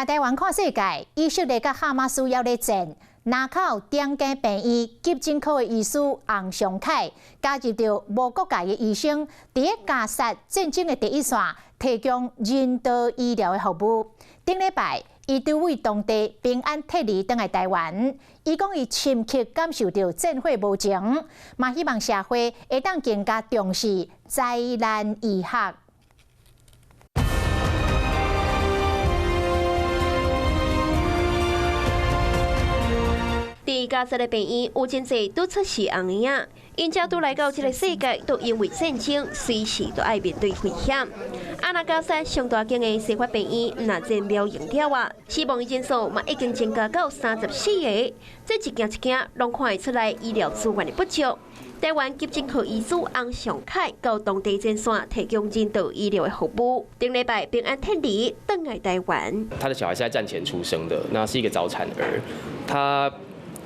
來台灣看世界，以色列佮哈馬斯猶咧戰，林口長庚病院急診科的醫師洪尚凱加入著無國界的醫生，佇咧加薩戰爭的第一線，提供人道醫療的服務。頂禮拜，伊拄對當地平安撤離轉來台灣，伊講伊深刻感受著戰火無情，嘛希望社會會當更加重視災難醫學。佇加薩的病院有真濟拄出世紅嬰仔，𪜶遮拄來到這个世界，都因為戰爭，隨時都愛面對危險。啊，若加薩上大間的西法病院，毋但診療用了啊，死亡的人數嘛已經增加到34個。這一件一件，攏看會出來醫療資源的不足。台灣急診科醫師洪尚凱到當地前線提供人道醫療的服務。頂禮拜平安撤離，轉來台灣。他的小孩是在戰前出生的，那是一個早產兒，他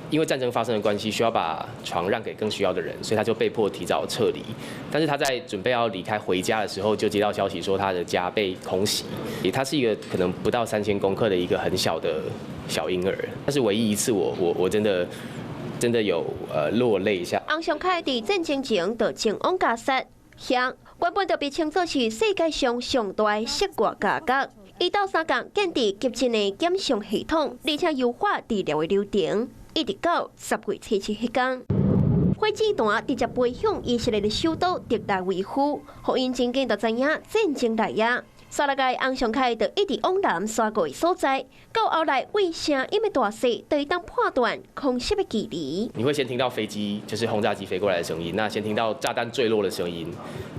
因為戰爭發生的關係，需要把床讓給更需要的人，所以他就被迫提早撤離。但是他在準備要離開回家的時候，就接到消息說他的家被空襲。他是一個可能不到3000公克的一個很小的小嬰兒，那是唯一一次我真的有落淚一下。洪尚凱佇戰爭前就前往加薩，遐原本就被稱作是世界上上大的室外夾角。伊鬥相共建置急診的檢傷系統，而且優化治療的流程。一直到10月7日彼工，火箭彈直接飛向以色列的首都特拉維夫，予𪜶真緊就知影戰爭來啊！煞落來洪尚凱就一直往南徙過的所在，到後來為聲音的大細，就會當判斷空襲的距離。你會先聽到飛機，就是轟炸機飛過來的聲音，那先聽到炸彈墜落的聲音，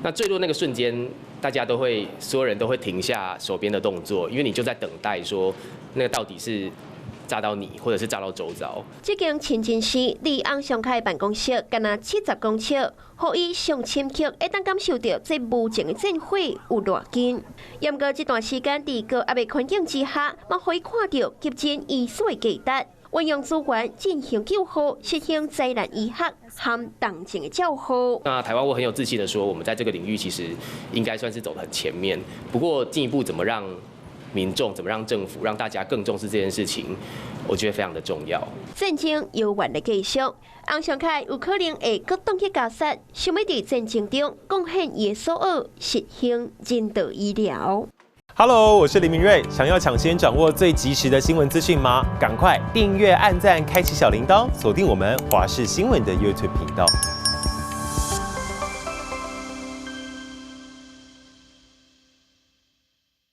那墜落那個瞬間，大家都會，所有人都會停下手邊的動作，因為你就在等待說，那個到底是炸到你，或者是炸到周遭。這間清真寺離洪尚凱辦公室干焦70公尺，予伊上深刻會當感受著這無情的戰火有偌近。毋過這段時間佇高壓的環境之下，嘛予伊看著急診醫師的價值，運用資源進行救護，實行災難醫學和重症的照護。那台灣我很有自信的說，我們在這個領域其實應該算是走得很前面。不過進一步怎麼讓民眾，怎麼讓政府，讓大家更重視這件事情，我覺得非常的重要。戰爭猶原咧繼續，洪尚凱有可能會閣轉去加薩，想欲佇戰爭中貢獻伊的所學，實行人道醫療。 Hello，我是林明瑞，想要搶先掌握最及時的新聞資訊嗎？趕快訂閱、按讚、開啟小鈴鐺，鎖定我們華視新聞的 YouTube 頻道。